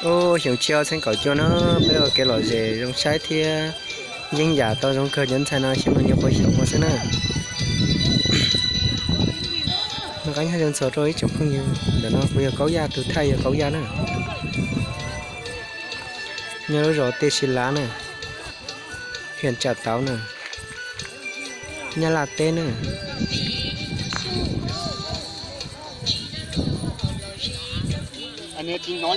Ub, xyoo tshiab ob txhiab kaum cuaj no peb ua kev lom zem zoo saib thiab yeeb yam tau zoo kawg cov ntxhais no xyoo no nyuam qhuav xyaum ua xwb na. Noj qab nyob zoo txog rau ib tsoom phooj ywg, ntawm no kuv yog Kaub Yaj, tus thaij yog Kaub Yaj na. Nyob lub zos Tiaj Sib Lav na, hiam Tsam Tauv na, Nyab Laj teb na. Ib chim tau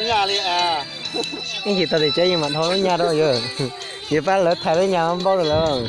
tim tsev yeej mam dhau lub nyaj rau yog, yog pab lawv thaiv lub nyaj npaub rau lawm.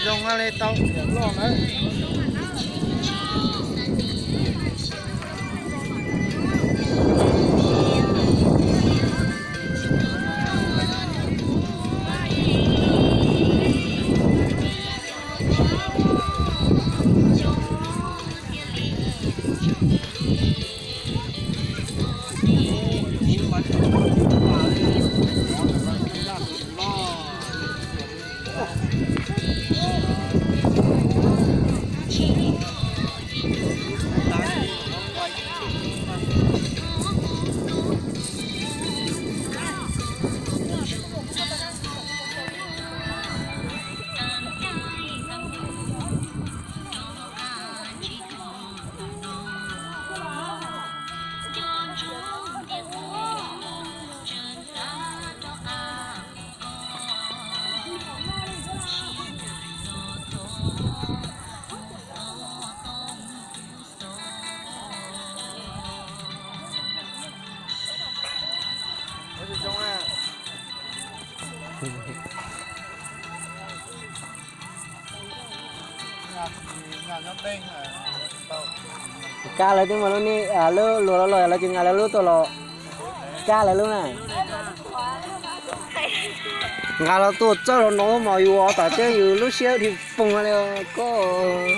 Zoo li tau loj na. Kab lawv twb muaj lub, lub luag los los lawv tsis nqa lawv lub tuaj los, kab lawv lub na. Nqa los tuaj txawb los no mas yus ua tom teb yus lub siab dhia foom li koj.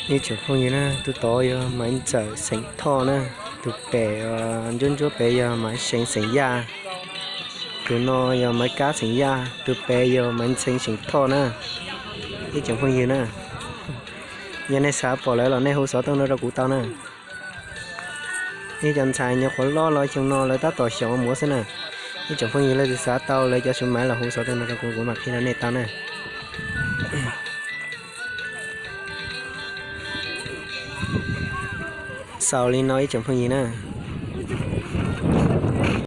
Ib tsoom phooj ywg na, tus tod yog Maiv Ntxawm xeem Thoj na, tus pem ntsuab ntsuab pem yog Maiv Seev xeem Yaj, tus no yog Maiv Kab xeem Yaj, tus pem yog Maiv Ntxeev xeem Thoj na. Ib tsoom phooj ywg na, yog nej xav pom lawv los nej hu xov tooj no rau kuv tau na. Ib cov ntxhais nyuam qhuav loj los xyoo no lawv tab tom xyaum ua muam xwb na. Ib tsoom phooj ywg leej twg xav tau lawv cov xu maiv los hu xov tooj no rau kuv, kuv mam qhia rau nej tau na. Xaus li no ib tsoom phooj ywg na.